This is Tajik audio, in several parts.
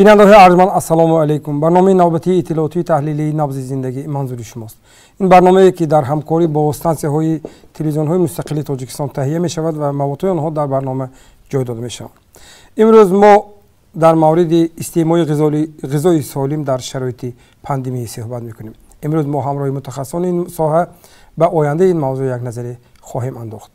Бинандаҳои арҷманд, ассалому алайкум. Барномаи навбатии иттилоотии таҳлилии «Набзи зиндагӣ» манзури шумост. Ин барномае, ки дар ҳамкорӣ бо стансияҳои телевизионҳои мустақили Тоҷикистон таҳия мешавад ва маводҳои онҳо дар барнома ҷой дода мешаванд. Имрӯз мо дар мавриди истеъмоли ғизои солим дар шароити пандемия суҳбат мекунем. Имрӯз мо ҳамроҳи мутахассисони ин соҳа ба ояндаи ин мавзӯъ як назаре хоҳем андохт.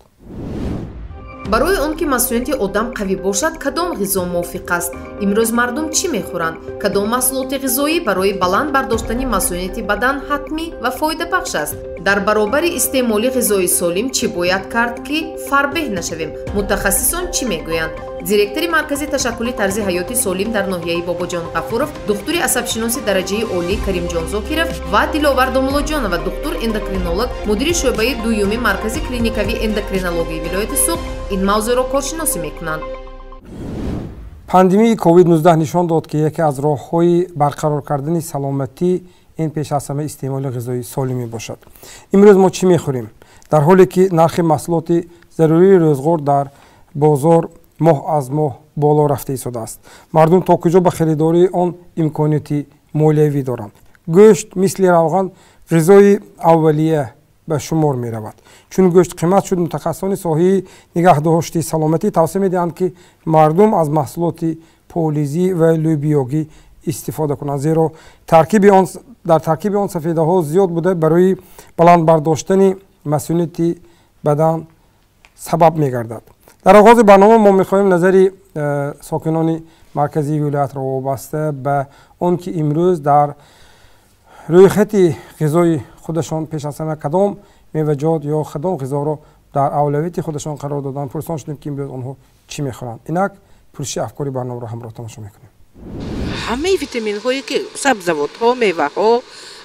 Барои он ки масунияти одам қавӣ бошад, кадом ғизо мувофиқ аст? Имрӯз мардум чӣ мехӯранд? Кадом маҳсулоти ғизоӣ барои баланд бардоштани масунияти бадан ҳатмӣ ва фоидабахш аст? Дар баробари истеъмоли ғизои солим чӣ бояд кард, ки фарбеҳ нашавем? Мутахассисон чӣ мегӯянд? Директори Маркази ташаккули тарзи ҳаёти солим дар ноҳияи Бобоҷон Ғафуров, духтури асабшиноси дараҷаи олӣ Каримҷон Зокиров ва Диловар Домуллоҷонова, духтур эндокринолог, мудири шӯъбаи дуюми Маркази клиникавии эндокринологияи вилояти Суғд ин мавзӯъро коршиносӣ мекунанд. Пандемияи COVID-19 нишон дод, ки яке аз роҳҳои барқарор кардани саломатӣ ин пеш аз ҳама истеъмоли ғизои солим мебошад. Имрӯз мо чӣ мехӯрем, дар ҳоле ки нархи маҳсулоти зарурии рӯзғор дар бозор моҳ аз моҳ боло рафта истодааст? Мардум то куҷо ба харидории он имконияти молиявӣ доранд? Гӯшт мисли равған ғизои аввалия ба шумор меравад. Чун гӯшт қимат шуд, мутахассисони соҳаи нигаҳдошти саломатӣ тавсия медиҳанд, ки мардум аз маҳсулоти полизӣ ва лӯбиёгӣ истифода кунанд, зеро дар таркиби он сафедаҳо зиёд буда, барои баланд бардоштани масунияти бадан сабаб мегардад. Дар оғози барнома мо мехоҳем назари сокинони марказии вилоятро вобаста ба он ки имрӯз дар рӯйхати ғизои худашон пеш аз ҳама кадом меваҷот ё кадом ғизоро дар авлавияти худашон қарор доданд, пурсон шудем, ки имрӯз онҳо чӣ мехӯранд. Инак пурсиши афкори барномаро ҳамроҳ тамошо мекунем. Ҳамаи витаминҳое, ки сабзавотҳо, меваҳо,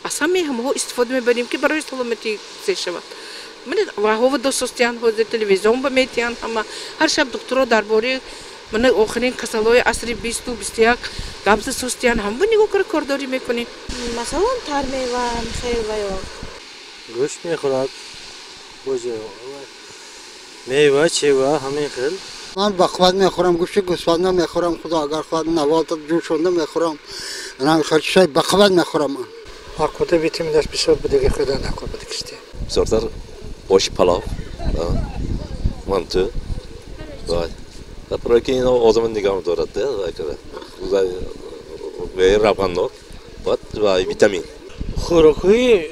аз ҳамаи ҳамаҳо истифода мебарем, ки барои саломатӣ се шавад. Ваҳова досостиян, ҳозир телевизион ба метиҳанд, ҳама ҳар шаб духтуро дар бораи мана охирин касалҳои асри 20-21 гап засостиян, ҳама нигоҳ кара кордорӣ мекунем. Масалан, тармева, хел ва ё гӯшт мехӯрад, мева, чева, ҳамин хел. Ман ба қувват мехӯрам, гӯшти гӯсфанда мехӯрам, худо агар хоҳад, навота ҷӯшонда мехӯрам, чай ба қувват мехӯрам. Ҳар витаминаш бисёр будаги хӯрдан накор будагисте. Бисёртар оши палов, манту, барои ки ино одамро нигоҳ медорад, равғаннок ва витамин. Хӯрокҳои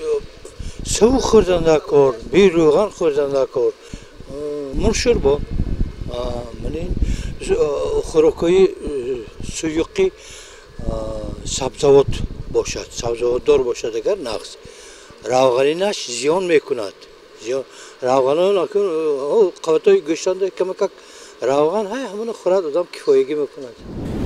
сабук хӯрдан накор, берӯған хӯрдан накор, муршӯрбо, хӯрокҳои суюқи сабзавот бошад, сабзавотдор бошад агар нағз. Равғанинаш зиён мекунад. Равған қабатҳои гӯштанда камакак равған ҳай, ҳамоно хӯрад, одам кифоягӣ мекунад.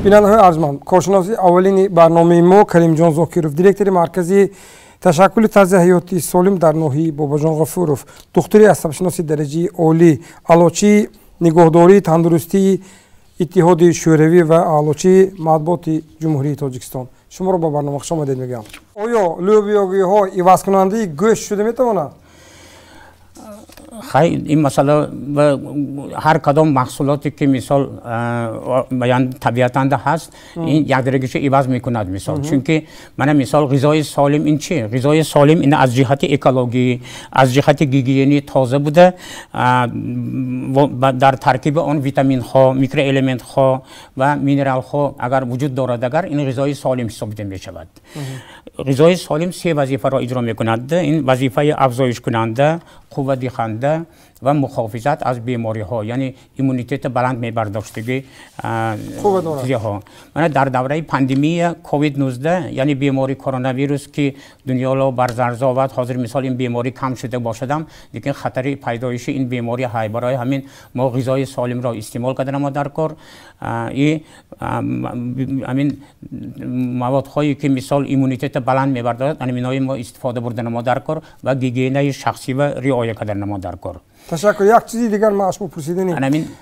Бинандаҳои арҷманд, коршиноси аввалини барномаи мо Каримҷон Зокиров, директори Маркази ташаккули тарзи ҳаёти солим дар ноҳияи Бобоҷон Ғафуров, духтури асабшиноси дараҷаи олӣ, аълочии нигоҳдории тандурустии Иттиҳоди Шӯравӣ ва аълочии матбуоти Ҷумҳурии Тоҷикистон, шуморо ба барнома хуш омадед мегӯям. Оё лӯбиёгиҳо ивазкунандаи гӯшт шуда метавонад? Хай, ин масъала, ҳар кадом маҳсулоте, ки мисол табиатанда ҳаст, ин якдигарашо иваз мекунад. Мисол, чунки мана мисол, ғизои солим ин чи? Ғизои солим ин аз ҷиҳати экологӣ, аз ҷиҳати гигиенӣ тоза буда, дар таркиби он витаминҳо, микроэлементҳо ва минералҳо агар вуҷуд дорад, агар ин ғизои солим ҳисобида мешавад. Ғизои солим се вазифаро иҷро мекунад: ин вазифаи афзоишкунанда, қувватдиҳанда ва мухофизат аз бемориҳо, яъне иммунитета баланд мебардоштагӣ чизҳо. Мана дар давраи пандемия COVID-19, яъне бемории коронавирус, ки дунёро бар зарза овард, ҳозир мисол ин беморӣ кам шуда бошадам, лекин хатари пайдоиши ин беморӣ ҳай. Барои ҳамин мо ғизои солимро истеъмол кардан мо дар кор и ҳамин маводҳое, ки мисол иммунитета баланд мебардорад, ҳаминҳои мо истифода бурдан мо дар кор ва гигиенаи шахсӣ риоя кардан мо дар кор. Ташаккур. Як чизи дигар ман аз шумо пурсиданем.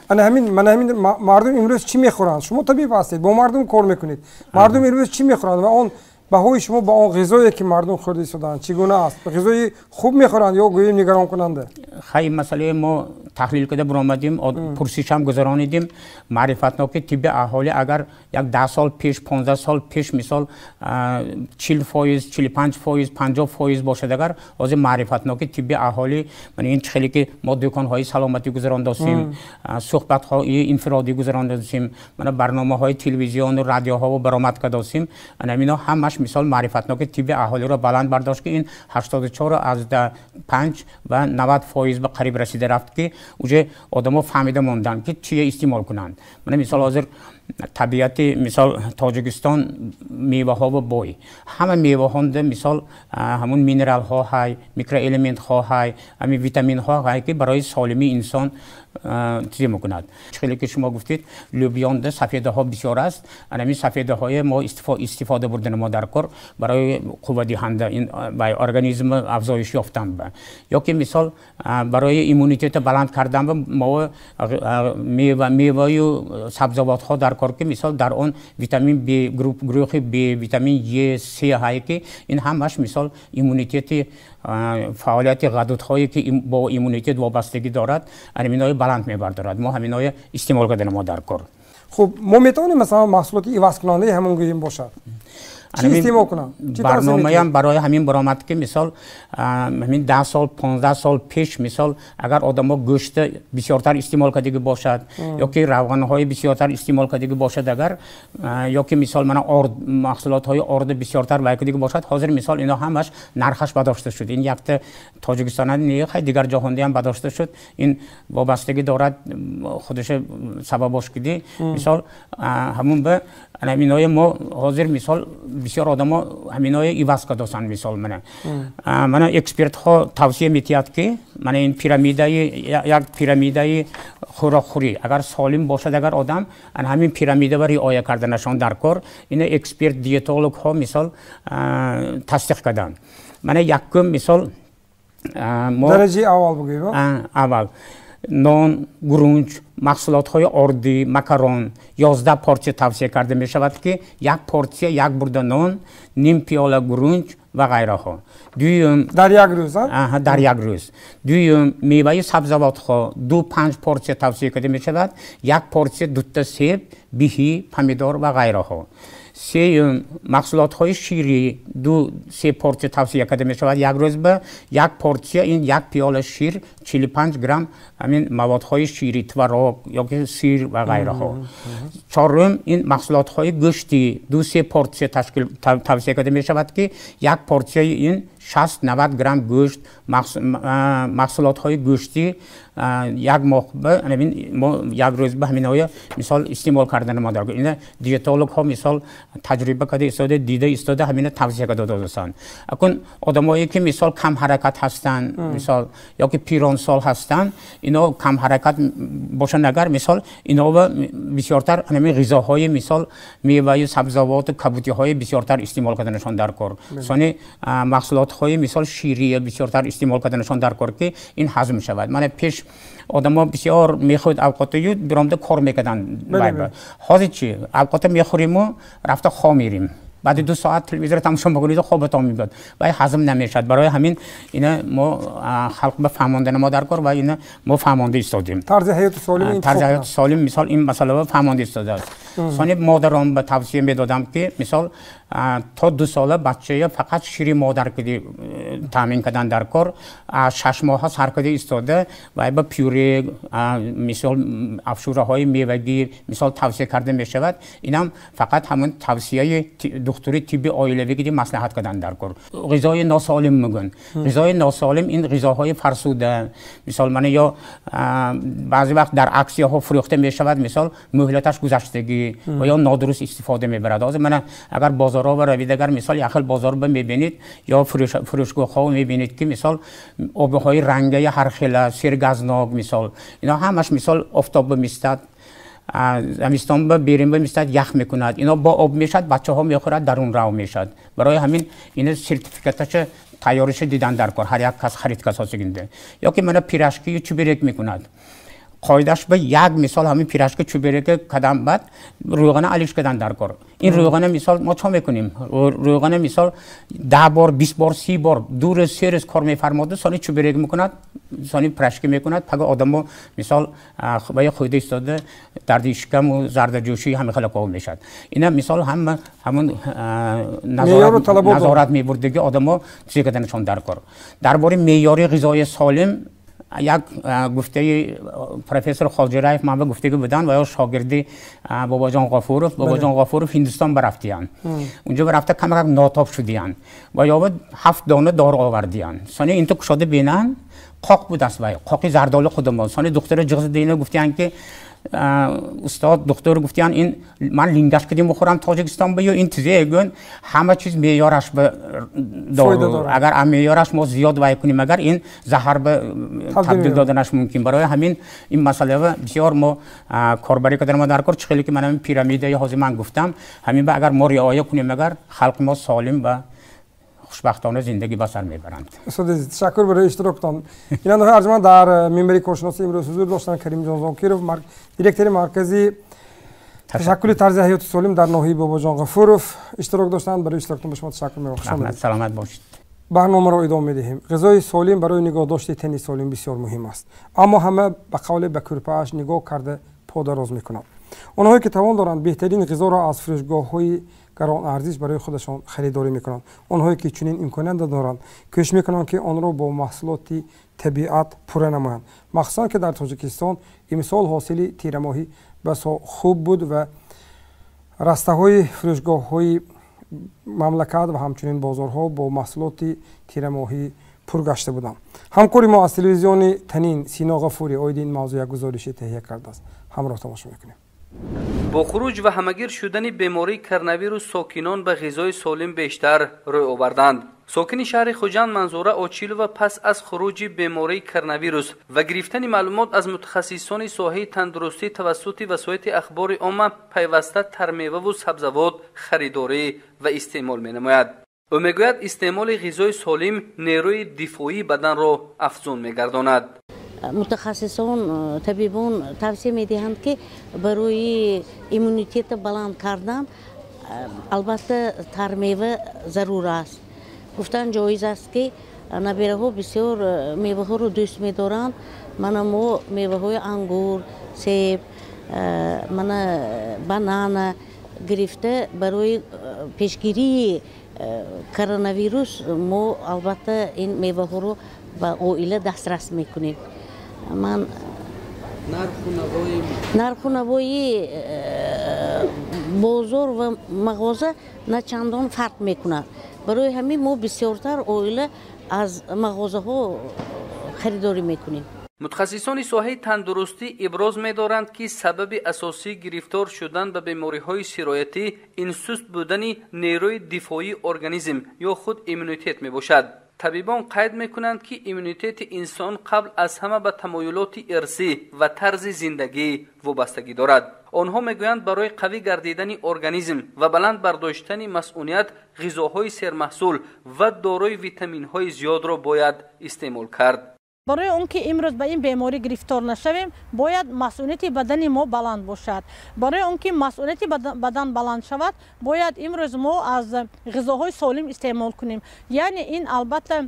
Ана ҳамин, мана ҳамин, мардум имрӯз чӣ мехӯранд? Шумо табиб ҳастед, бо мардум кор мекунед. Мардум имрӯз чӣ мехӯранд ва он Баҳои шумо ба он ғизое ки мардум хӯрда истодаанд чӣ гуна аст? Ғизои хуб мехӯранд ё гӯем нигаронкунанда? Хай, масъалаи мо таҳлил карда баромадем, пурсишам гузаронидем. Маърифатноки тибби аҳолӣ агар як 10 сол пеш, 15 сол пеш, мисол, 40%, 45%, 50% бошад, агар ҳозир маърифатноки тибби аҳолӣ, мана ин хеле ки мо дӯконҳои саломатӣ гузарондосем, суҳбатҳои инфиродӣ гузарондосем, мана барномаҳои телевизиону радиоҳо баромад кардосем, ана мино ҳамаш мисол маърифатноки тибби аҳолиро баланд бардошт, ки ин 84,5 ва 90% ба қариб расида рафт, ки уже одамо фаҳмида монданд, ки чие истеъмол кунанд. Мана мисол, ҳозир табиати, мисол, Тоҷикистон меваҳо бой, ҳама меваҳонда, мисол, ҳамун минералҳо ҳай, микроэлементҳо ҳай, ҳамин витаминҳо ҳай, ки барои солимии инсон чизе мекунад. Хеле ки шумо гуфтед, лӯбиёнда сафедаҳо бисёр аст. Ҳамин сафедаҳое мо истифода бурдани мо дар кор барои қуввадиҳанда ба организм афзоиш ёфтан ба ё ки мисол барои иммунитета баланд кардан ба мо меваю сабзавотҳо дар кор, ки мисол дар он витамин Б, гурӯҳи Б, витамин Е, С ҳае, ки ин ҳамаш мисол иммунитети, фаъолияти ғадудҳое ки бо иммунитет вобастагӣ дорад, ҳаминои баланд мебардорад. Мо ҳаминое истеъмол кардани мо дар кор. Хуб, мо метавонем, масалан, маҳсулоти ивазкунандаи ҳамон гӯем бошад, чӣ истеъмол кунам? Барномаям барои ҳамин баромад, ки мисол ҳамин 10 сол, 15 сол пеш, мисол, агар одамо гӯшт бисёртар истеъмол кардагӣ бошад ё ки равғанҳои бисёртар истеъмол кардагӣ бошад, агар ё ки мисол мана орд, маҳсулотҳои орди бисёртар вай кардагӣ бошад, ҳозир мисол ино ҳамаш нархаш бардошта шуд. Ин якта Тоҷикистона не, хай, дигар ҷаҳондаам бардошта шуд. Ин вобастагӣ дорад, худаш сабабош киди, мисол, ҳамун ба ҳаминои мо ҳозир мисол бисёр одамо ҳаминое иваз кардосанд. Мисол, мана экспертҳо тавсия метиҳад, ки мана ин пирамидаи, як пирамидаи хӯрокхӯрӣ агар солим бошад, агар одам ана ҳамин пирамидаро риоя карданашон дар кор. Ина эксперт диетологҳо мисол тасдиқ карданд. Мана якум, мисол, дараҷаи аввал бигӯем. Аввал нон, гурунҷ, маҳсулотҳои ордӣ, макарон 11 порсия тавсия карда мешавад, ки як порсия як бурда нон, ним пиёла гурунҷ ва ғайраҳо. Дуюм, дар як рӯз? Дар як рӯз. Дуюм, меваи сабзавотҳо 2-5 порсия тавсия карда мешавад, як порсия дута себ, биҳӣ, помидор ва ғайраҳо. Сеюм, маҳсулотҳои ширӣ 2-3 порсия тавсия карда мешавад як рӯз ба як порсия, ин як пиёла шир, 45 грамм ҳамин маводҳои ширӣ, творог ёки сир ва ғайраҳо. Чорум, ин маҳсулотҳои гӯштӣ 2-3 порсия тавсия карда мешавад, ки як порсияи ин 60-90 грамм гӯшт, маҳсулотҳои гӯштӣ як моҳ ба мо як рӯз ба ҳаминоя мисол истеъмол кардани мо дар. Ина диетологҳо мисол таҷриба карда истода, дида истода, ҳамина тавсия карда додасанд. Акун одамое ки мисол кам ҳаракат ҳастанд, мисол, ё ки пиронсол ҳастанд, ино кам ҳаракат бошанд агар, мисол, ино бисёртар ҳамин ғизоҳои, мисол, меваю сабзавоту кабутиҳои бисёртар истеъмол карданашон дар кор. Сони маҳсулотҳои, мисол, ширия бисёртар истеъмол карданашон дар кор, ки ин ҳазм шавад. Мана пеш одамо бисёр мехӯрд авқотаю биромда кор мекарданд. Ҳозир чи авқота мехӯриму рафта хоб мерим, баъди 2 соат телевизор тамошо мекунед, хобатон мебиёд, вай ҳазм намешавад. Барои ҳамин ина мо халқ ба фаҳмондани мо дар кор ва ина мо фаҳмонда истодем. Тарзи ҳаёти солим. Тарзи ҳаёти солим, мисол, ин масъаларо фаҳмонда истодааст. Сони модарон ба тавсия медодам, ки мисол то 2 сола бачая фақат шири модар киди таъмин кардан дар кор, 6 моҳа сар карда истода вай ба пюре, мисол, афшураҳои мевагӣ, мисол, тавсия карда мешавад. Инам фақат ҳамон тавсияи духтури тибби оилавӣ киди маслиҳат кардан дар кор. Ғизои носолим мегӯянд. Ғизои носолим ин ғизоҳои фарсуда, мисол, мана ё баъзе вақт дар аксияҳо фурӯхта мешавад, мисол, муҳлаташ гузаштагӣ ва ё нодуруст истифода мебарад. Ҳозир мана агар бозорҳо равид, агар мисол як хел бозор ба мебинед ё фурӯшгоҳҳо мебинед, ки мисол обҳои рангаи ҳар хела, сергазнок, мисол, ино ҳамаш, мисол, офтоб бимистад, замистон ба берин бимистад, ях мекунад, ино бо об мешавад, бачаҳо мехӯрад, дарун рав мешавад. Барои ҳамин ина сертификаташа тайёриша дидан дар кор, ҳар як кас харид касосигинде. Ё ки мана пирожкию чебурек мекунад. Қоидаш ба як мисол ҳамин пирашка чӯбереки кадам баъд рӯғана алиш кадан дар кор. Ин рӯғана мисол мо чо мекунем? Рӯғана мисол 10 бор, 20 бор, 30 бор, 2 рӯз, 3 рӯз кор мефармода, сони чӯбереки мекунад, сони пирашка мекунад, пага одамо мисол ба як хӯйда истода дарди шикаму зардаҷӯшӣ ҳама хела кор мешавад. Ина мисол ҳама ҳамон назорат мебурдиги одамо чизе каданашон дар кор. Дар бораи меъёри ғизои солим як гуфтаи профессор Холҷираев ман ба гуфтагӣ буданд ва ё шогирди Бобоҷон Ғафуров. Бобоҷон Ғафуров Ҳиндустон барафтиянд. Унҷо барафта камакак нотоб шудиянд ва ё 7 дона дору овардиянд. Сони инту кушода бинанд, қоқ будаст вай, қоқи зардолу худамон. Сони духтара ҷиғ зада ина гуфтиянд ки устод духтур гуфтиянд ин ман лингаш кадим бихӯрам Тоҷикистон ба ё ин тизе гӯн ҳама чиз меъёраш ба дору. Агар меъёраш мо зиёд вай кунем, агар ин заҳар ба табдил доданаш мумкин. Барои ҳамин ин масъала бисёр мо корбарӣ кардан мо дар кор. Чӣ хеле ки ман ҳамин пирамидаи ҳозир ман гуфтам, ҳамин ба агар мо риоя кунем, агар халқи мо солим ва хушбахтона зиндагӣ ба сар мебаранд. Устод азиз, ташаккур барои иштироктон. Бинандагони арҷманд, дар минбари коршиносӣ имрӯз ҳузур доштанд Каримҷон Зокиров, директори маркази ташаккули тарзи ҳаёти солим дар ноҳияи Бобоҷон Ғафуров иштирок доштанд. Барои иштироктон ба шумо ташаккур мекунам. Хуш омадед. Саломат бошед. Барномаро идома медиҳем. Ғизои солим барои нигоҳдошти тани солим бисёр муҳим аст, аммо ҳама ба қавле ба кӯрпааш нигоҳ карда подароз мекунанд. Онҳое ки тавон доранд беҳтарин ғизоро аз фурӯшгоҳҳои гаронарзиш барои худашон харидорӣ мекунанд. Онҳое ки чунин имконият надоранд кӯшиш мекунанд ки онро бо маҳсулоти табиат пурра намоянд. Махсусан ки дар Тоҷикистон имсол ҳосили тирамоҳӣ басо хуб буд ва растаҳои фурӯшгоҳҳои мамлакат ва ҳамчунин бозорҳо бо маҳсулоти тирамоҳӣ пур гашта буданд. Ҳамкори мо аз телевизиони Танин Сино Ғафурӣ оиди ин мавзӯъ як гузориши таҳия кардааст. Ҳамроҳ тамошо мекунем. Бо хуруҷ ва ҳамагир шудани бемории коронавирус сокинон ба ғизои солим бештар рӯй оварданд. Сокини шаҳри Хуҷанд Манзура Очилова пас аз хуруҷи бемории коронавирус ва гирифтани маълумот аз мутахассисони соҳаи тандурустӣ тавассути васоити ахбори омма пайваста тармеваву сабзавот харидорӣ ва истеъмол менамояд. Ӯ мегӯяд истеъмоли ғизои солим нерӯи дифоии баданро афзун мегардонад. Мутахассисон, табибон тавсия медиҳанд, ки барои иммунитета баланд кардан албатта тармева зарур аст. Гуфтан ҷоиз аст, ки набираҳо бисёр меваҳоро дӯст медоранд. Мана мо меваҳои ангур, себ, мана банана гирифта барои пешгирии коронавирус мо албатта ин меваҳоро ба оила дастрас мекунем. Ман нарху навои бозор ва мағоза на чандон фарқ мекунад. Барои ҳамин мо бисёртар оила аз мағозаҳо харидорӣ мекунем. Мутахассисони соҳаи тандурустӣ иброз медоранд, ки сабаби асосии гирифтор шудан ба бемориҳои сироятӣ ин суст будани нерӯи дифоии организм ё худ иммунитет мебошад. Табибон қайд мекунанд, ки иммунитети инсон қабл аз ҳама ба тамоюлоти ирсӣ ва тарзи зиндагӣ вобастагӣ дорад. Онҳо мегӯянд барои қавӣ гардидани организм ва баланд бардоштани масъуният ғизоҳои сермаҳсул ва дорои витаминҳои зиёдро бояд истеъмол кард. Барои он ки имрӯз ба ин беморӣ гирифтор нашавем, бояд масъунияти бадани мо баланд бошад. Барои он ки масъунияти бадан баланд шавад, бояд имрӯз мо аз ғизоҳои солим истеъмол кунем. Яъне ин албатта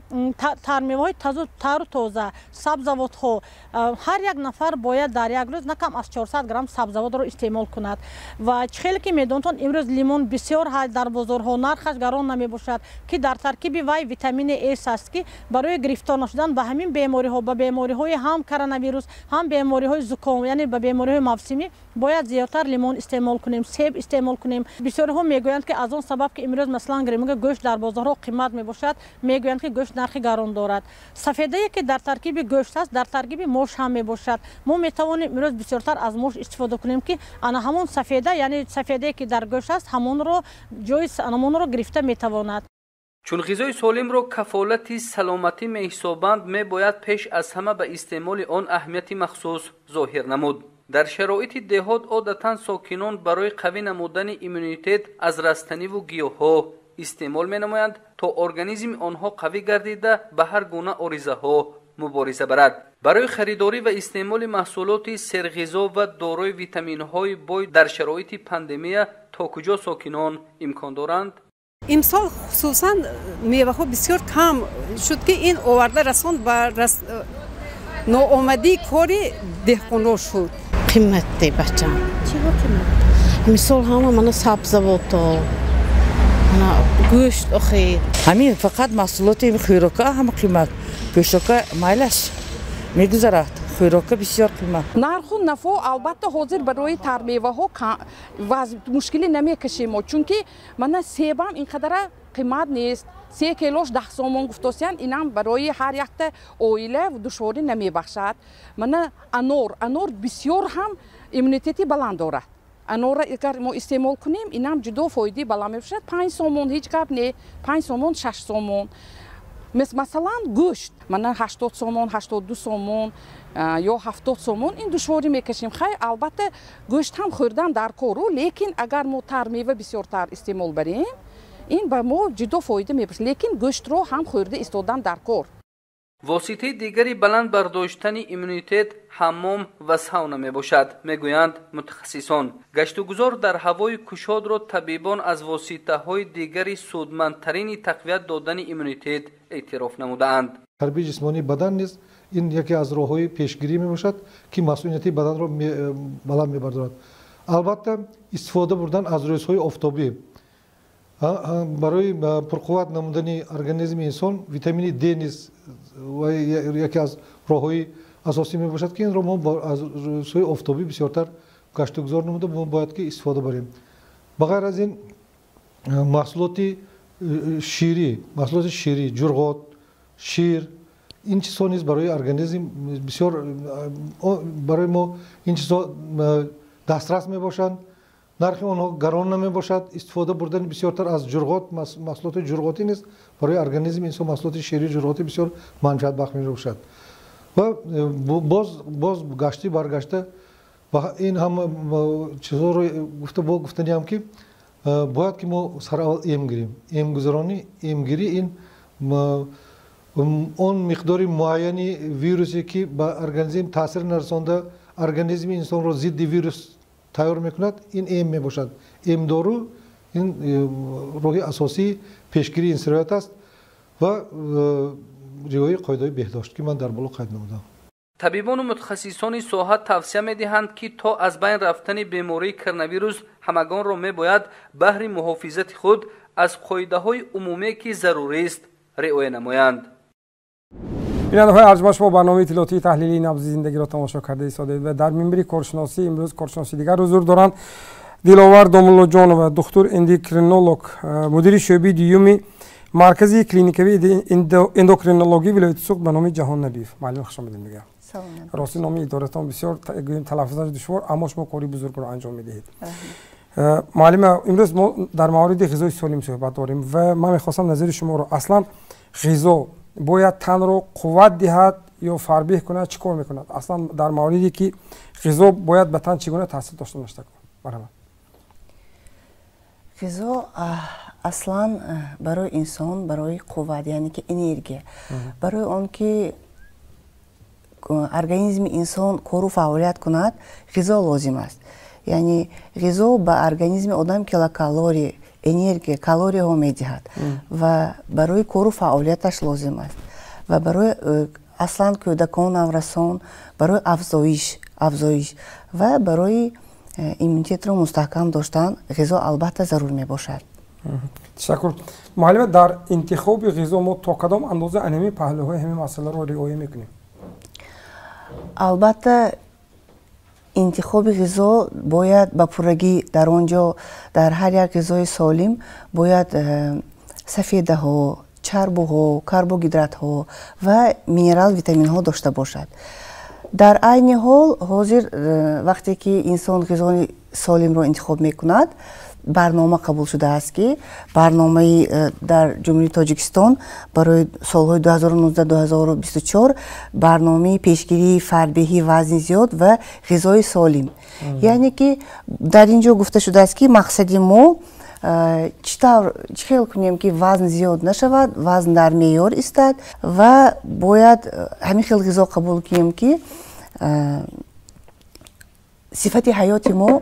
тармеваҳои тару тоза, сабзавотҳо. Ҳар як нафар бояд дар як рӯз на кам аз 400 грамм сабзавотро истеъмол кунад. Ва чӣ хеле ки медонтон, имрӯз лимон бисёр дар бозорҳо нархаш гарон намебошад, ки дар таркиби вай витамини С аст, ки барои гирифтор нашудан ба ҳамин бемориҳо, ба бемориҳои ҳам коронавирус, ҳам бемориҳои зуком, яъне ба бемориҳои мавсимӣ бояд зиёдтар лимон истеъмол кунем, себ истеъмол кунем. Бисёриҳо мегӯянд, ки аз он сабаб ки имрӯз масалан гирем гӯшт дар бозорҳо қимат мебошад, мегӯянд ки гӯшт нархи гарон дорад. Сафедае ки дар таркиби гӯшт аст, дар таркиби мош ҳам мебошад. Мо метавонем имрӯз бисёртар аз мош истифода кунем, ки ана ҳамон сафеда, яъне сафедае ки дар гӯшт аст, ҳамонро ҷои ҳамонро гирифта метавонад. Чун ғизои солимро кафолати саломатӣ меҳисобанд, мебояд пеш аз ҳама ба истеъмоли он аҳамияти махсус зоҳир намуд. Дар шароити деҳот одатан сокинон барои қавӣ намудани иммунитет аз растаниву гиёҳҳо истеъмол менамоянд, то организми онҳо қавӣ гардида ба ҳар гуна оризаҳо мубориза барад. Барои харидорӣ ва истеъмоли маҳсулоти серғизо ва дорои витаминҳои бой дар шароити пандемия то куҷо сокинон имкон доранд? Имсол хусусан меваҳо бисёр кам шуд, ки ин оварда расонд ба ноомадии кори деҳқонро шуд. Қиматте, бачам. Чиҳо қимат? Мисол, ҳама мана сабзавото, мана гӯшт охи. Ҳамин фақат маҳсулоти хӯрока ҳама қимат. Гӯштока майлаш мегузарад, хӯрока бисёр қимат. Нарху нафо албатта ҳозир барои тармеваҳо мушкилӣ намекашем мо, чунки мана себам ин қадара қимат нест. 3 килош 10 сомон гуфтосиянд, инам барои ҳар якта оила душворӣ намебахшад. Мана анор бисёр ҳам иммунитети баланд дорад. Анорро агар мо истеъмол кунем, инам ҷудо фоидаи баланд мебошад. 5 сомон ҳеҷ гап не, 5 сомон, 6 сомон. Масалан, гӯшт мана 80 сомон, 82 сомон ё 70 сомон, ин душворӣ мекашем. Хай, албатта гӯшт ҳам хӯрдан дар кору, лекин агар мо тармева бисёртар истеъмол барем, ин ба мо ҷудо фоида мебошад, лекин гӯштро ҳам хӯрда истодан дар кор. Воситаи дигари баланд бардоштани иммунитет ҳаммом ва сауна мебошад, мегӯянд мутахассисон. Гаштугузор дар ҳавои кушодро табибон аз воситаҳои дигари судмандтарини тақвият додани иммунитет эътироф намудаанд. Тарбияи ҷисмонии бадан низ ин яке аз роҳҳои пешгирӣ мебошад, ки масъунияти баданро баланд мебардорад. Албатта, истифода бурдан аз рӯзҳои офтобӣ барои пурқувват намудани организми инсон витамини Д низ яке аз роҳҳои асосӣ мебошад, ки инро мо аз рӯзҳои офтобӣ бисёртар гаштугузор намуда мо бояд ки истифода барем. Ба ғайр аз ин, маҳсулоти ширӣ, ҷурғот, шир, ин чизҳо низ барои организм бисёр, барои мо ин чизҳо дастрас мебошанд. Нархи онҳо гарон намебошад. Истифода бурдани бисёртар аз ҷурғот, маҳсулоти ҷурғотӣ низ барои организми инсон маҳсулоти ширии ҷурғотӣ бисёр манфиатбахш мебошад. Ва боз гашти баргашта ва ин ҳама чизҳоро гуфта бо гуфтаниам, ки бояд ки мо сараввал эм гирем. Эмгузаронӣ, эмгирӣ ин он миқдори муайяни вирусе, ки ба организм таъсир нарасонда организми инсонро зидди вирус тайёр мекунад, ин эм мебошад. Эмдору ин роҳи асосии пешгирии ин сироят аст ва риояи қоидаҳои беҳдошт, ки ман дар боло қайд намудам. Табибону мутахассисони соҳа тавсия медиҳанд, ки то аз байн рафтани бемории коронавирус ҳамагонро мебояд баҳри муҳофизати худ аз қоидаҳои умумие, ки зарурист, риоя намоянд. Бинандаҳои арҷманд, шумо барномаи иттилоотии таҳлилии набзи зиндагиро тамошо карда истодаед ва дар минбари коршиносӣ имрӯз коршиноси дигар ҳузур доранд. Диловар Домуллоҷонова, духтур эндокринолог, мудири шӯъбаи дуюми маркази клиникавии эндокринологии вилояти Суғд ба номи Ҷаҳон Набиев. Муаллим, хуш омадед мегӯям. Рости, номи идоратон бисёр гӯем талаффузаш душвор, аммо шумо кори бузургро анҷом медиҳед. Муаллима, имрӯз мо дар мавриди ғизои солим суҳбат дорем ва ман мехостам назари шуморо, аслан ғизо бояд танро қувват диҳад ё фарбеҳ кунад, чӣ кор мекунад? Аслан дар мавриде ки ғизо бояд ба тан чӣ гуна таъсир дошта бошад? Марҳамат. Ғизо аслан барои инсон барои қувват, яъне ки энергия, барои он ки организми инсон кору фаъолият кунад, ғизо лозим аст. Яъне ғизо ба организми одам килокалория, энергия, калорияҳо медиҳад ва барои кору фаъолияташ лозим аст. Ва барои аслан кӯдакон, наврасон, барои афзоиш ва барои иммунитетро мустаҳкам доштан ғизо албатта зарур мебошад. Ташаккур. Муаллима, дар интихоби ғизо мо то кадом андоза анами паҳлӯҳои ҳамин масъаларо риоя мекунем? Албатта, интихоби ғизо бояд ба пуррагӣ дар он ҷо, дар ҳар як ғизои солим бояд сафедаҳо, чарбуҳо, карбогидратҳо ва минерал, витаминҳо дошта бошад. Дар айни ҳол ҳозир вақте ки инсон ғизои солимро интихоб мекунад, барнома қабул шудааст, ки барномаи дар Ҷумҳурии Тоҷикистон барои солҳои 2019-2024 барномаи пешгирии фарбеҳӣ, вазни зиёд ва ғизои солим. Яъне ки дар ин ҷо гуфта шудааст, ки мақсади мо Чӣ тавр, чӣ хел кунем, ки вазн зиёд нашавад, вазн дар меъёр истад, ва бояд ҳамин хел ғизо қабул кунем, ки сифати ҳаёти мо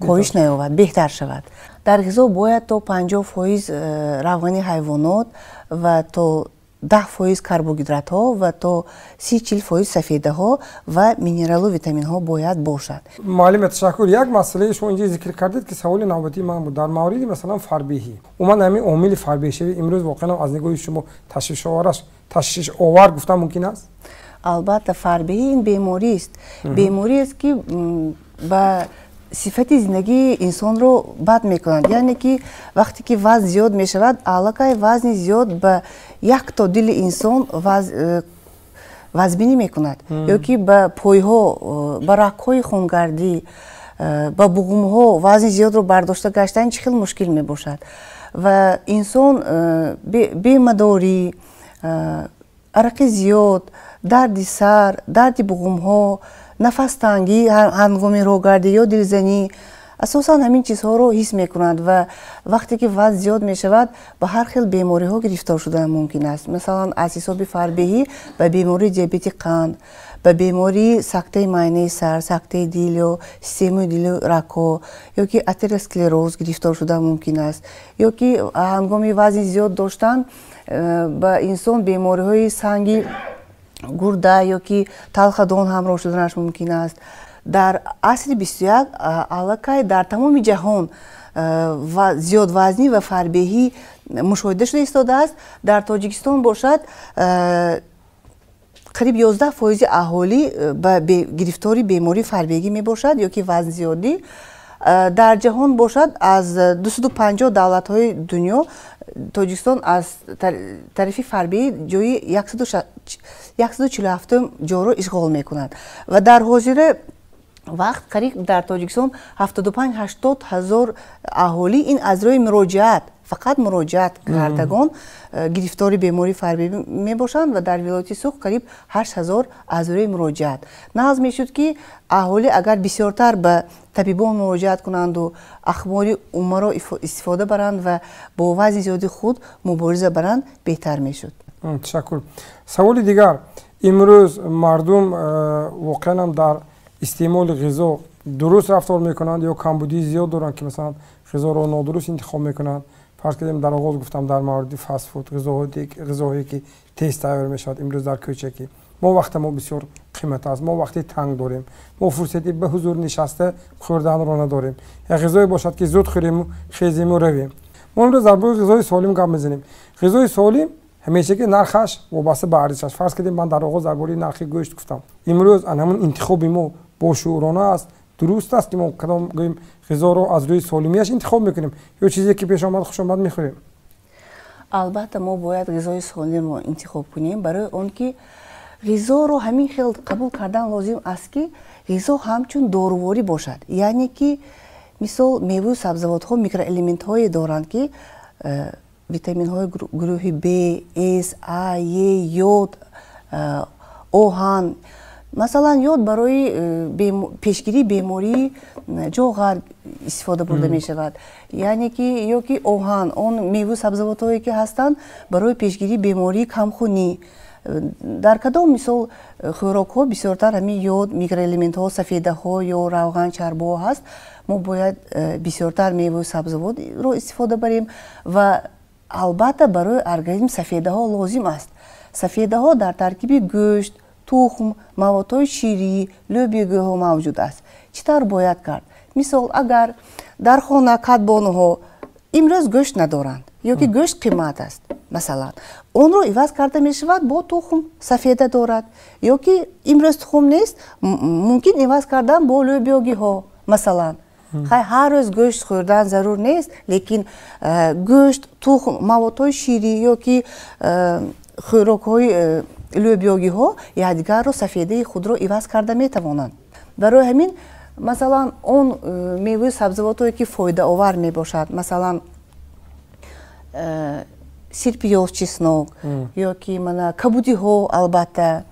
коҳиш наёбад, беҳтар шавад. Дар ғизо бояд то 50% равғани ҳайвонот ва то 10% карбогидратҳо ва то 30-40% сафедаҳо ва минералу витаминҳо бояд бошад. Муаллима, ташаккур. Як масъалаи шумо инҷа зикр кардед, ки саволи навбатии ман буд дар мавриди, масалан, фарбеҳӣ. Умуман, ҳамин омили фарбеҳшавӣ имрӯз воқеан аз нигоҳи шумо ташвишовар гуфтан мумкин аст? Албатта, фарбеҳӣ ин беморист, бемориест, ки ба сифати зиндагии инсонро бад мекунад. Яъне ки вақте ки вазн зиёд мешавад, аллакай вазни зиёд ба як то дили инсон вазбинӣ мекунад, ё ки ба пойҳо, ба рагҳои хунгардӣ, ба буғумҳо. Вазни зиёдро бардошта гаштан чӣ хел мушкил мебошад, ва инсон бемадорӣ, арақи зиёд, дарди сар, дарди буғумҳо, нафастангӣ ҳангоми роҳгардӣ ё дилзанӣ, асосан ҳамин чизҳоро ҳис мекунад. Ва вақте ки вазн зиёд мешавад, ба ҳар хел бемориҳо гирифтор шудан мумкин аст. Масалан, аз ҳисоби фарбеҳӣ ба бемории диабети қанд, ба бемории сактаи майнаи сар, сактаи дил ё системаи дилу рагҳо, ё ки атеросклероз гирифтор шудан мумкин аст, ё ки ҳангоми вазни зиёд доштан ба инсон бемориҳои санги гурда ё ки талхадон ҳамроҳ шуданаш мумкин аст. Дар асри 21 аллакай дар тамоми ҷаҳон зиёдвазнӣ ва фарбеҳӣ мушоҳида шуда истодааст. Дар Тоҷикистон бошад, қариб 11% аҳолӣ ба гирифтори бемории фарбеҳӣ мебошад ё ки вазнзиёдӣ. Дар ҷаҳон бошад, аз 250 давлатҳои дунё Тоҷикистон аз тарафи фарбеҳӣ ҷои 147 ҷоро ишғол мекунад, ва дар ҳозира вақт қариб дар Тоҷикистон 75-80 ҳазор аҳолӣ, ин аз рӯи муроҷиат, фақат муроҷиат кардагон, гирифтори бемории фарбеҳӣ мебошанд, ва дар вилояти Суғд қариб 8 ҳазор аз рӯи муроҷиат. Нағз мешуд, ки аҳолӣ агар бисёртар ба табибон муроҷиат кунанду ахбори уммаро истифода баранд ва бо вазни зиёди худ мубориза баранд, беҳтар мешуд. Ташаккур. Саволи дигар: имрӯз мардум воқеанам дар истеъмоли ғизо дуруст рафтор мекунанд ё камбудии зиёд доранд, ки масалан ғизоро нодуруст интихоб мекунанд? Фарз кардем, дар оғоз гуфтам дар мавриди фастфуд, ғизоҳое ки тез тайёр мешавад. Имрӯз дар кӯчакӣ мо вақта мо бисёр қимат аст, мо вақти танг дорем, мо фурсати ба ҳузур нишаста хӯрданро надорем. Як ғизое бошад, ки зуд хӯрему хезему равем. Мо имрӯз дар бораи ғизои солим гап мезанем. Ғизои солим ҳамешаги нархаш вобаста ба арзишаш. Фарз кардем, ман дар оғоз дар бораи нархи гӯшт гуфтам. Имрӯз ан ҳамун интихоби мо бошӯурона аст, дуруст аст, ки мо кадом гӯем ғизоро аз рӯи солимияш интихоб мекунем ё чизе ки пеш омад, хушомад мехӯрем? Албатта, мо бояд ғизои солимро интихоб кунем, барои он ки ғизоро ҳамин хел қабул кардан лозим аст, ки ғизо ҳамчун доруворӣ бошад. Яъне ки мисол меваю сабзавотҳо микроэлементҳое доранд, ки витаминҳои гурӯҳи Б, С, А, Е, йод, оҳан. Масалан, йод барои пешгирии бемории ҷоғар истифода бурда мешавад, яъне ки ё ки оҳан, он меву сабзавотҳое ки ҳастанд, барои пешгирии бемории камхунӣ. Дар кадом мисол хӯрокҳо бисёртар ҳамин йод, микроэлементҳо, сафедаҳо ё равған, чарбҳо ҳаст, мо бояд бисёртар меву сабзавотро истифода барем. Ва албатта, барои организм сафедаҳо лозим аст. Сафедаҳо дар таркиби гӯшт, тухм, маводҳои ширӣ, лӯбиёгиҳо мавҷуд аст. Чӣ тавр бояд кард? Мисол, агар дар хона кадбонуҳо имрӯз гӯшт надоранд ё ки гӯшт қимат аст, масалан, онро иваз карда мешавад бо тухм, сафеда дорад, ё ки имрӯз тухм нест, мумкин иваз кардан бо лӯбиёгиҳо. Масалан, хай, ҳар рӯз гӯшт хӯрдан зарур нест, лекин гӯшт, тухм, маводҳои ширӣ ё ки хӯрокҳои лӯбиёгиҳо якдигарро, сафедаи худро иваз карда метавонанд. Барои ҳамин, масалан, он меваи сабзавотҳое ки фоидаовар мебошад, масалан, сирпиёз, чеснок, ё ки мана кабудиҳо, албатта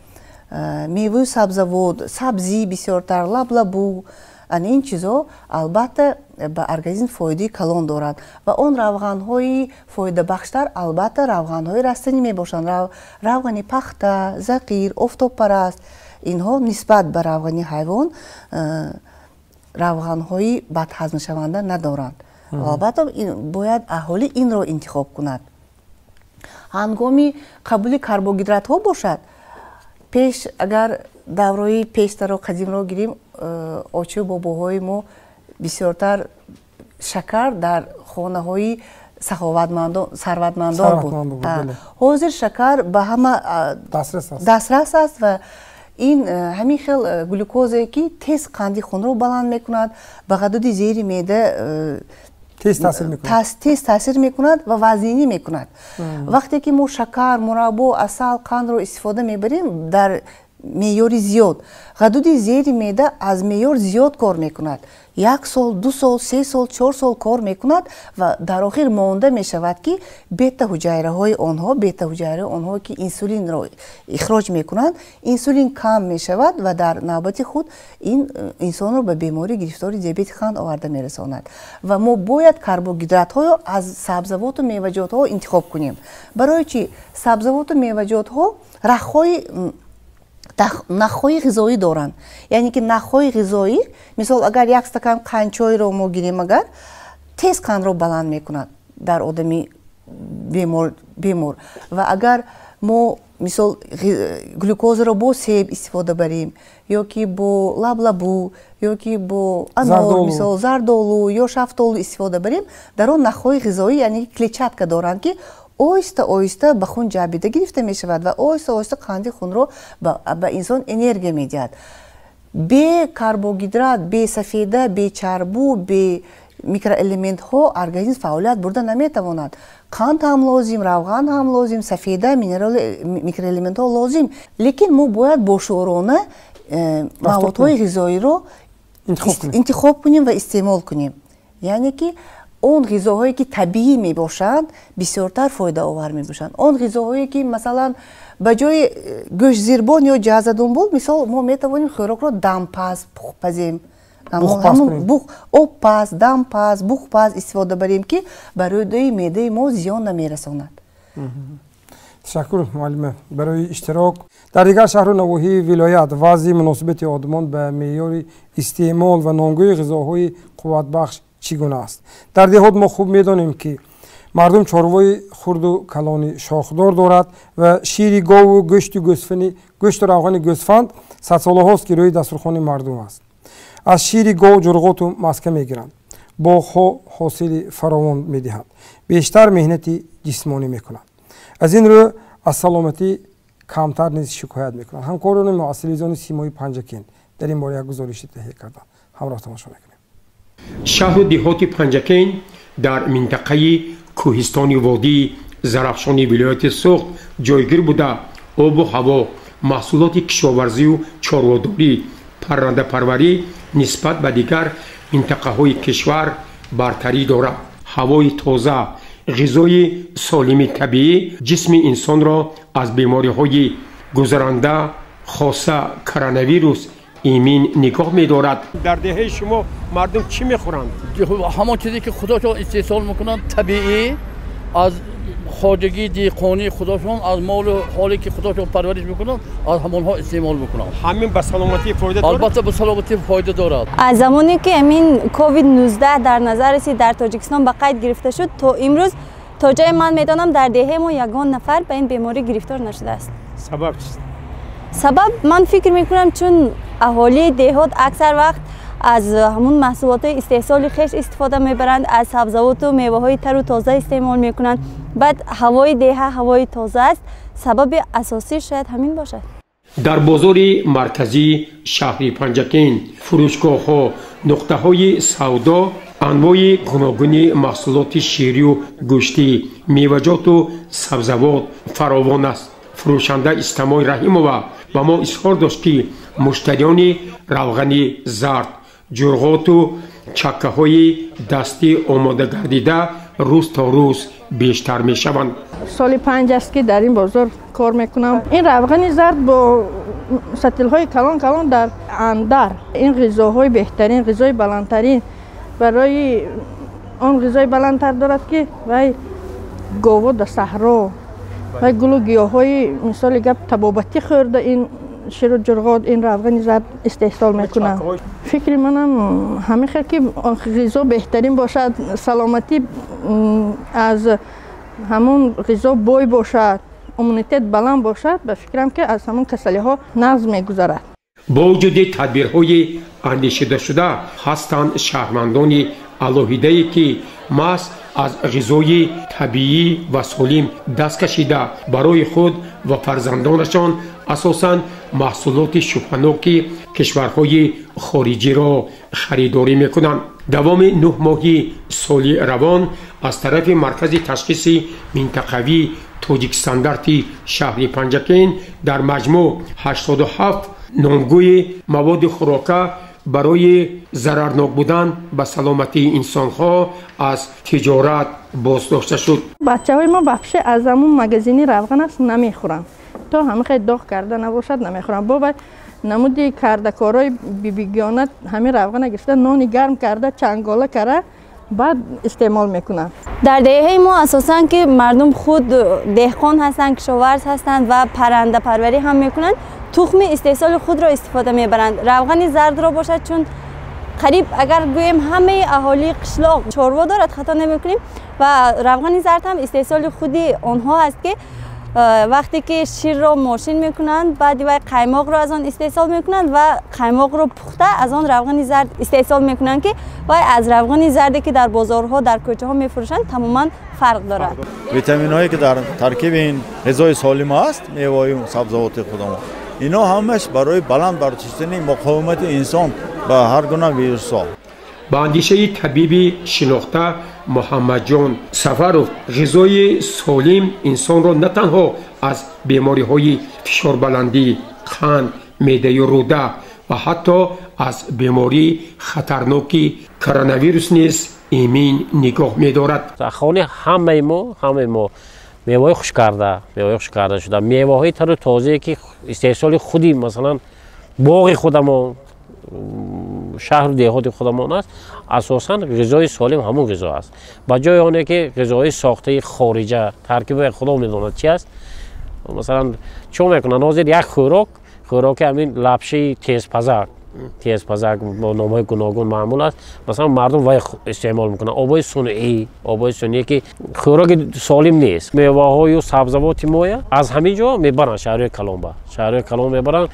меваи сабзавот, сабзӣ бисёртар, лаблабу, ана ин чизҳо албатта. ба организм фоидаи калон дорад. Ва он равғанҳои фоидабахштар албатта равғанҳои растанӣ мебошанд. Равғани пахта, зақир, офтобпараст, инҳо нисбат ба равғани ҳайвон равғанҳои бадҳазмшаванда надоранд. Ва албатта бояд аҳолӣ инро интихоб кунад. Ҳангоми қабули карбогидратҳо бошад, пеш агар давраи пештаро қадимро гирем, очу бобоҳои мо бисёртар шакар дар хонаҳои сарватмандон буд. Ҳозир шакар ба ҳама дастрас аст ва ин ҳамин хел глюкозае ки тез қанди хунро баланд мекунад, ба ғадуди зери меъда тез таъсир мекунад ва вазнинӣ мекунад. Вақте ки мо шакар, мураббо, асал, қандро истифода мебарем дар меъёри зиёд, ғадуди зери меъда аз меъёр зиёд кор мекунад. 1 сол, 2 сол, 3 сол, 4 сол кор мекунад ва дар охир монда мешавад ки бета-ҳуҷайраҳои онҳо, бета-ҳуҷайраҳои онҳо ки инсулинро ихроҷ мекунанд, инсулин кам мешавад ва дар навбати худ ин инсонро ба бемории гирифтори диабети қанд оварда мерасонад. Ва мо бояд карбогидратҳоро аз сабзавоту меваҷотҳо интихоб кунем. Барои чӣ? Сабзавоту меваҷотҳо рахҳои нахҳои ғизоӣ доранд. Яъне ки нахҳои ғизоӣ, мисол агар 1 стакан қандчойро мо гирем, агар тез қандро баланд мекунад дар одами бемор. Ва агар мо мисол глюкозаро бо себ истифода барем, ё ки бо лаблабу, ё ки бо анор, мисол зардолу ё шафтолу истифода барем, дар он нахҳои ғизоӣ, яъне клетчатка доранд ки оҳиста оҳиста ба хун ҷабида гирифта мешавад ва оҳиста оҳиста қанди хунро ба инсон энергия медиҳад. Бе карбогидрат, бе сафеда, бе чарбу, бе микроэлементҳо организм фаъолият бурда наметавонад. Қанд ҳам лозим, равған ҳам лозим, сафеда, минерал, микроэлементҳо лозим. Лекин мо бояд бошуурона маводҳои ғизоиро интихоб кунем ва истеъмол кунем. Яъне ки он ғизоҳое ки табиӣ мебошанд, бисёртар фоидаовар мебошанд. Он ғизоҳое ки масалан ба ҷои гӯштзирбон ё ҷазадумбул, мисол мо метавонем хӯрокро дампаз пазем, обпаз, дампаз, буғпаз истифода барем ки ба рӯдаи меъдаи мо зиён намерасонад. Ташаккур муаллима барои иштирок. Дар дигар шаҳру навоҳии вилоят вазъи муносибати одамон ба меъёри истеъмол ва номгӯи ғизоҳои қувватбахш чӣ гуна аст? Дар деҳот мо хуб медонем ки мардум чорвои хурду калони шохдор дорад ва шири гову гӯшту равғани гӯсфанд садсолаҳост ки рӯи дастурхони мардум аст. Аз шири гов ҷурғоту маска мегиранд, боғҳо ҳосили фаровон медиҳанд, бештар меҳнати ҷисмонӣ мекунанд. Аз ин рӯ аз саломатӣ камтар низ шикоят мекунанд. Ҳамкорони мо аз телевизиони Симои Панҷакент дар ин бора як гузориши таҳия карданд. Ҳамроҳ тамошо мекунем. Шаҳру деҳоти Панҷакент дар минтақаи кӯҳистони водии Зарафшони вилояти Суғд ҷойгир буда, обу ҳаво, маҳсулоти кишоварзию чорводорӣ, паррандапарварӣ нисбат ба дигар минтақаҳои кишвар бартарӣ дорад. Ҳавои тоза, ғизои солими табиӣ ҷисми инсонро аз бемориҳои гузаранда, хоса коронавирус, имин нигоҳ медорад. Дар деҳаи шумо мардум чӣ мехӯранд? Ҳамон чизе ки худошон истеҳсол мекунанд, табиӣ, аз хоҷагии деҳқонии худошон, аз молу ҳоле ки худошон парвариш мекунанд, аз ҳамонҳо истеъмол мекунанд. Ҳамин ба саломатӣ фоида дорад? Албатта ба саломатӣ фоида дорад. Аз замоне ки ҳамин COVID-19 дар назар расид, дар Тоҷикистон ба қайд гирифта шуд, то имрӯз то ҷое ман медонам дар деҳаи мо ягон нафар ба ин беморӣ гирифтор нашудааст. Сабаб чист? Сабаб ман фикр мекунам, чун аҳолии деҳот аксар вақт аз ҳамун маҳсулотҳои истеҳсоли хеш истифода мебаранд, аз сабзавоту меваҳои тару тоза истеъмол мекунанд. Баъд ҳавои деҳа ҳавои тоза аст. Сабаби асосӣ шояд ҳамин бошад. Дар бозори марказии шаҳри Панҷакент фурӯшгоҳҳо, нуқтаҳои савдо, анвои гуногуни маҳсулоти ширию гӯштӣ, меваҷоту сабзавот фаровон аст. Фурӯшанда Истамой Раҳимова ба мо изҳор дошт, ки муштариёни равғани зард, ҷурғоту чаккаҳои дастӣ омодагардида рӯз то рӯз бештар мешаванд. Соли 5 аст ки дар ин бозор кор мекунам. Ин равғани зард бо сатилҳои калон калон дар андар, ин ғизоҳои беҳтарин, ғизои баландтарин Барои он ғизои баландтар дорад, ки вай гово дар саҳро вай гулу гиёҳҳои, мисоли гап, табобатӣ хӯрда, ин ширу ҷурғот, ин равғани зард истеҳсол мекунанд. Фикри манам ҳамин хел, ки ғизо беҳтарин бошад, саломатӣ аз ҳамон ғизо бой бошад, иммунитет баланд бошад, ба фикрам, ки аз ҳамон касалиҳо нағз мегузарад. Бо вуҷуди тадбирҳои андешидашуда ҳастанд шаҳрвандони алоҳидае, ки маҳз аз ғизои табиӣ ва солим даст кашида, барои худ ва фарзандонашон асосан маҳсулоти шубҳаноки кишварҳои хориҷиро харидорӣ мекунанд. Давоми 9 моҳи соли равон аз тарафи Маркази ташхиси минтақавии Тоҷикстандарти шаҳри Панҷакент дар маҷмӯъ 87 номгӯи маводи хӯрока барои зарарнок будан ба саломатии инсонҳо аз тиҷорат боздошта шуд. Бачаҳои мо вообще аз ҳамун магазини равған аст намехӯранд, то ҳама хел доғ карда набошад, намехӯранд. Бо вай намуди кардакорҳои бибигиёна ҳамин равғана гирифта, нони гарм карда, чангола кара, баъд истеъмол мекунанд. Дар деҳаи мо асосан, ки мардум худ деҳқон ҳастанд, кишоварз ҳастанд ва паррандапарварӣ ҳам мекунанд, тухми истеҳсоли худро истифода мебаранд. Равғани зардро бошад, чун қариб агар гӯем, ҳамаи аҳолии қишлоқ чорво дорад, хато намекунем, ва равғани зард ҳам истеҳсоли худи онҳо аст, ки вақте ки ширро мошин мекунанд, баъди вай қаймоқро аз он истеҳсол мекунанд ва қаймоқро пухта аз он равғани зард истеҳсол мекунанд, ки вай аз равғани зарде, ки дар бозорҳо, дар кӯчаҳо мефурӯшанд, тамоман фарқ дорад. Витаминҳое, ки дар таркиби ин ғизои солим аст, меваю сабзавоти худамон, ино ҳамаш барои баланд бардоштани муқовимати инсон ба ҳар гуна вирусҳо. Ба андешаи табиби шинохта Муҳаммадҷон Сафаров, ғизои солим инсонро на танҳо аз бемориҳои фишорбаландӣ, қанд, меъдаю рӯда ва ҳатто аз бемории хатарноки коронавирус низ эмин нигоҳ медорад. Хони ҳамаи мо, ҳамаи мо меваҳои хушкарда, меваҳои хушкарда шуда, меваҳои тару тозае, ки истеҳсоли худи, масалан, боғи худамон, шаҳру деҳоти худамон аст. Асосан ғизои солим ҳамон ғизо аст, ба ҷои оне ки ғизои сохтаи хориҷа, таркиби худо медонад чи аст. Масалан, чӣ мекунанд ҳозир? Як хӯрок, хӯроки ҳамин лапшаи тезпазак, тезпазак бо номҳои гуногун маъмул аст, масалан, мардум вай истеъмол мекунанд. Обои сунъӣ, обои сунъие, ки хӯроки солим нест. Меваҳою сабзавоти моя аз ҳамин ҷо мебаранд шаҳрҳои калонба, шаҳрҳои калон мебаранд.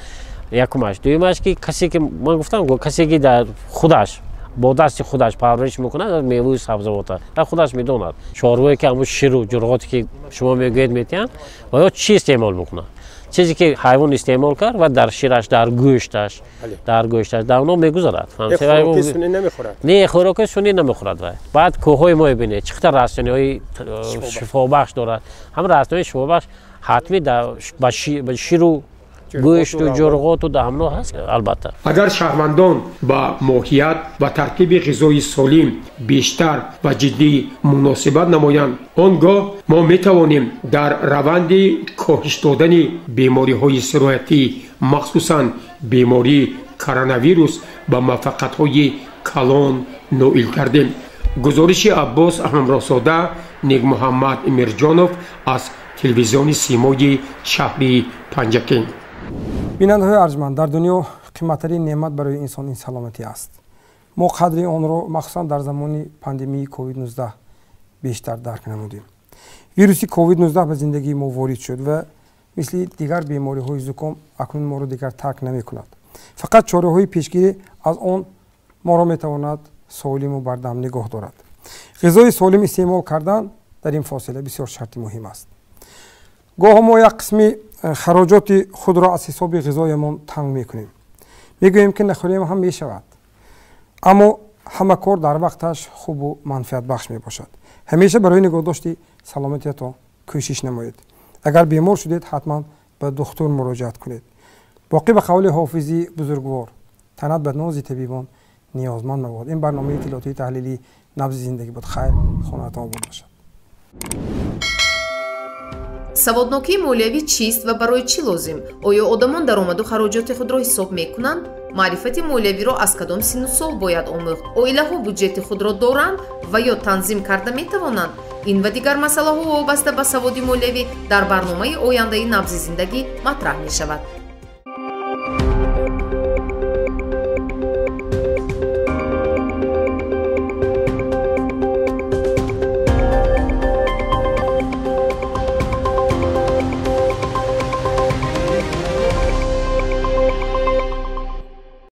Якумаш. Дуюмаш, ки касе ки ман гуфтам, касе ки дар худаш бо дасти худаш парвариш мекунад меваи сабзавота, худаш медонад, чорвое ки ҳамун ширу ҷурғоте, ки шумо мегӯед, метиҳанд ва ё чӣ истеъмол мекунад. Чизе ки ҳайвон истеъмол кард ва дар шираш, дар гӯшташ, дар гӯшташ, дар оно мегузарад. Не, хӯроки сунъӣ намехӯрад вай. Баъд кӯҳҳои мо бинед, чӣ қадар растаниҳои шифобахш дорад. Ҳамин растаниҳои шифобахш ҳатмӣ ба ширу гӯшту ҷурғоту даҳамно ҳаст, албатта. Агар шаҳрвандон ба моҳият ва таркиби ғизои солим бештар ва ҷиддӣ муносибат намоянд, он гоҳ мо метавонем дар раванди коҳиш додани бемориҳои сироятӣ, махсусан бемории коронавирус, ба муваффақиятҳои калон ноил гардем. Гузориши Аббос Ҳамроҳзода, Некмуҳаммад Мирҷонов аз телевизиони Симои шаҳри Панҷакент. Бинандаҳои арҷманд, дар дунё қиматтарин неъмат барои инсон ин саломатӣ аст. Мо қадри онро махсусан дар замони пандемияи COVID-19 бештар дарк намудем. Вируси COVID-19 ба зиндагии мо ворид шуд ва мисли дигар бемориҳои зуком акнун моро дигар тарк намекунад. Фақат чораҳои пешгирӣ аз он моро метавонад солиму бардам нигоҳ дорад. Ғизои солим истеъмол кардан дар ин фосила бисёр шарти муҳим аст. Гоҳо мо як қисми хароҷоти худро аз ҳисоби ғизоямон танг мекунем, мегӯем, ки нахӯрем ҳам мешавад, аммо ҳама кор дар вақташ хубу манфиатбахш мебошад. Ҳамеша барои нигоҳдошти саломатиятон кӯшиш намоед. Агар бемор шудед, ҳатман ба духтур муроҷиат кунед. Боқӣ ба қавли ҳофизи бузургвор, танат ба нози табибон ниёзманд мабод. Ин барномаи иттилоотии таҳлилии «Набзи зиндагӣ» буд. Хайр, хонаатон обод бошад. Саводнокии молиявӣ чист ва барои чӣ лозим? Оё одамон даромаду хароҷоти худро ҳисоб мекунанд? Маърифати молиявиро аз кадом синну сол бояд омӯхт? Оилаҳо буҷети худро доранд ва ё танзим карда метавонанд? Ин ва дигар масъалаҳо вобаста ба саводи молиявӣ дар барномаи ояндаи Набзи зиндагӣ матраҳ мешавад.